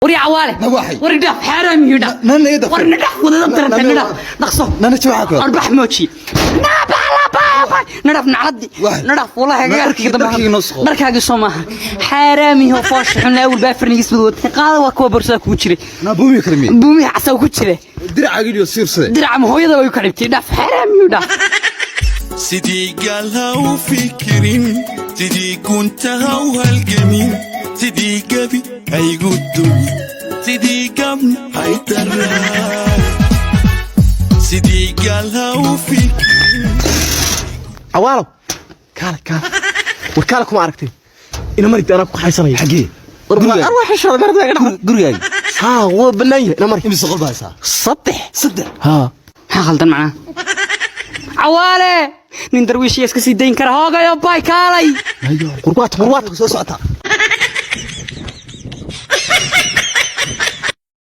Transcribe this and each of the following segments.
War ya Cawaale. Na waxay. War idhaaf, xaaraam iyo idhaaf. Nana iga War nidhaaf, wadada taranta nidhaaf, dhaqso. Nana waxaa ku Arbax mooji. Nidhaaf nacladii. Waxay. Nidhaaf wallahi agagaarkayga dambe. Dharkayga noo soo. Dharkaagii soo maaha, xaaraamiho foosha xun. Awal baa farnigiis wad watay, qaada, waa kuwa borsada kugu jiray. Na buumi karmi. Buumihi casaw ku jira. Diracaaga iyo siirsade. Diraca ma hooyada way ka dhibtay? Dhaaf, xaaraamiyo dhaaf. Sidii gaal ha u fikirin, sidii gunta ha u halgamin, sidii gebi haygu dumin, sidii gabna haydaraa, sidii gaal ha u fikirin. Cawaalow, kaale, kaale, war kaale, kuma aragtay ina marid anaa ku xaysanaya. Xagee? War Gurigaaga. Arwaax xishooda marada iga dhaxda. Gurigaaga. Haa, waa bannaan yahay, ina mari. Imise qol baa haysaa? Saddex. Saddex? Haa. Maxaa khaldan macnaha? Cawaale nin darwiishiya iska sii dayn kara, hoogayo bay, kaalay. Qurbaat, qurbaat. Soo socota.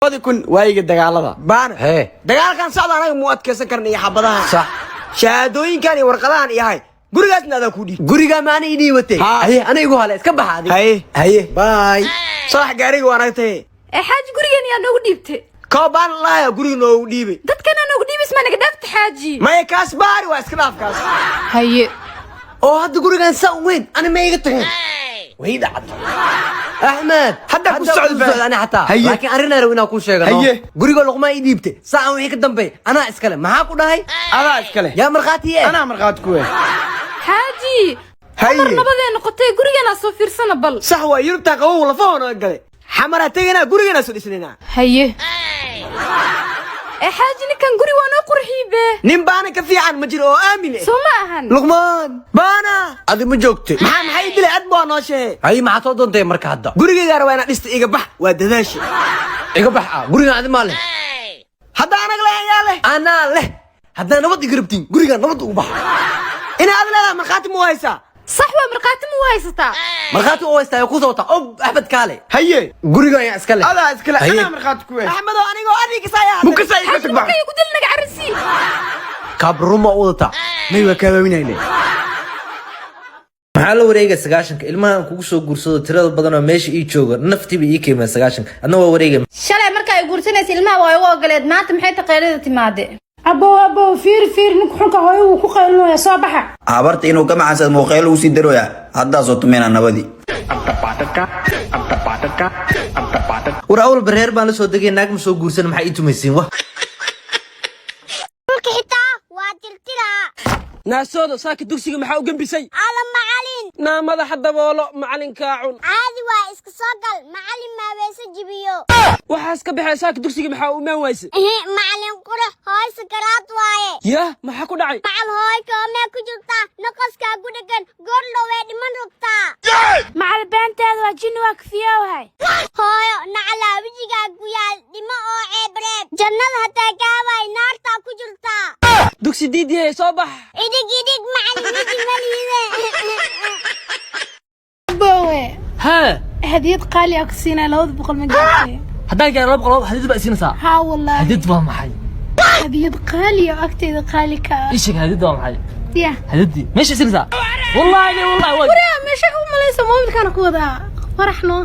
2000 waayiga dagaalada Baana. Hee. Dagaalkan socda anaga muu adkaysan karna iyo xabadaha. Sax. Shahaadooyinkan iyo warqadahan iyo hay. Gurigaasna adaa ku dhiib. Gurigaa ma ana ii dhiibatay? Haa. Haye, ana igu hale, iska baxa adiga. Haye. Haye, bye. Sax, gaariga waa naga tahe. Ee xaaji, gurigan yaa noogu dhiibtay? Koo baan laaya guriga noogu dhiibay. Dadkana noogu dhiibis, ma naga dhaafta, xaaji? Maya, kaas baari waa iska dhaaf kaas. Haye. Oo hadda gurigan saa weyn ana ma iga tageen? Way dhacday, Axmed. Hadda ku socdo ba. Ani xataa. Haye. Laakiin arrin aan rabo inaan kuu sheego. Haye. Guriga Luqmaan ii dhiibtay, saacan wixii ka dambeey anaa iskale. Maxaa ku dhahay? Adaa iskale. Yaa markhaati eh? Anaa markhaati ku eh. Xaaji. Haye. Mar nabadee noqotay, guriganaa soo fiirsana bal. Sax waa, Yurubtaa qabow lafahoona naga galay. Xamaraa teganaa, guriganaa soo dhisnaynaa. Haye. Ee xaaji, ninkan guri waa noo qurxiyey be. Nin baana ka fiican ma jiro oo aamin eh. Soo ma ahan? Luqmaan. Baana. Adi ma joogtay? Maxaa ii dilay? Ad baa noo sheegay. Haye, maxaa soo doontay marka hadda? Gurigaygaa rabaa inaad dhista, iga bax, waa dadaashi. Iga bax ah? Gurigan adi maa leh. Hadda anaga leh ayaa leh. Anaa leh. Haddaa nabad iga rabtiin, gurigan nabad ugu baxa. Inaa ad leedahay markhaati ma u haysaa? Sax waa, markhaati ma u haysataa? Markhaati u haystaa ku soo wataa ob Axmed, kaale. Haye. Gurigan ayaa iska leh. Adaa iskale. Haye. Anaa markhaati ku eh. Axmedow, anigoo adiga ayaa. Mukasa iga Xaaji tag bax. markay ku dil naga carisi. Kabruma u wadataa? May, waa kaawinayne. Maxaa la wareega 90-ka? Ilmahan kugu soo guursado tirada badan oo meesha ii jooga, naftiiba ii keeneen 90-ka, adna waa wareega. Shalay marka ay guursanaysa ilmaha waa igu ogoleed, maanta maxay taqeelada timaade? Abow, abow, fiiri, fiiri, ninka xunka hooyo wuu ku qaylinaya, soo baxa. Habarta inuu ka macansad muuqeel ugu sii daroya, haddaasoo tumeyna nabadii. War awalba reer baan la soo degay, naag ma soo guursan, maxaa ii tumaysiin wah? Dhulka xitaa waa tirtiraa. Naasoodo, saaka dugsiga maxaa u gembisay? Ala macalin. Naa madaxa daboolo, macalinkaa cun. Caadi waa, iska soo gal macalin, maabeeso jibiyo. Waxaas ka baxee, saaka dugsiga maxaa u imaan wayse? Macalin qurux, hooy sakaraad waaye. Yah, maxaa ku dhacay? Macal, hooy koomee ku jirtaa, naqaskaa ku dhegan, goordhow way dhiman rugtaa. Macal, beenteeda waa, jinni waa kafiyoowahay. Hooyo nacalaa wejigaa ku yaal, dhimo oo ceebreeb, jannada hataa kaawaay, naartaa ku jirtaa. Dugsi diidihay, soo bax. Idig idig macalin, weji maliide. Abowe. Hee. Hadiyad qaali ah ku siinaya, 200 ma gaartay? Haddaan gaaro 200, hadiyad baa isiinaysaa? Haa wallaahi. Hadiyad waa maxay? Hadiyad qaali oo agteeda qaali ka ah. Ii sheeg, hadiyad waa maxay? Ya. Hadiyaddii meesha isiinaysaa? Wallaahi wallaahi waa Guriga meesha u malaysa, moobilkaana ku wadaa faraxno.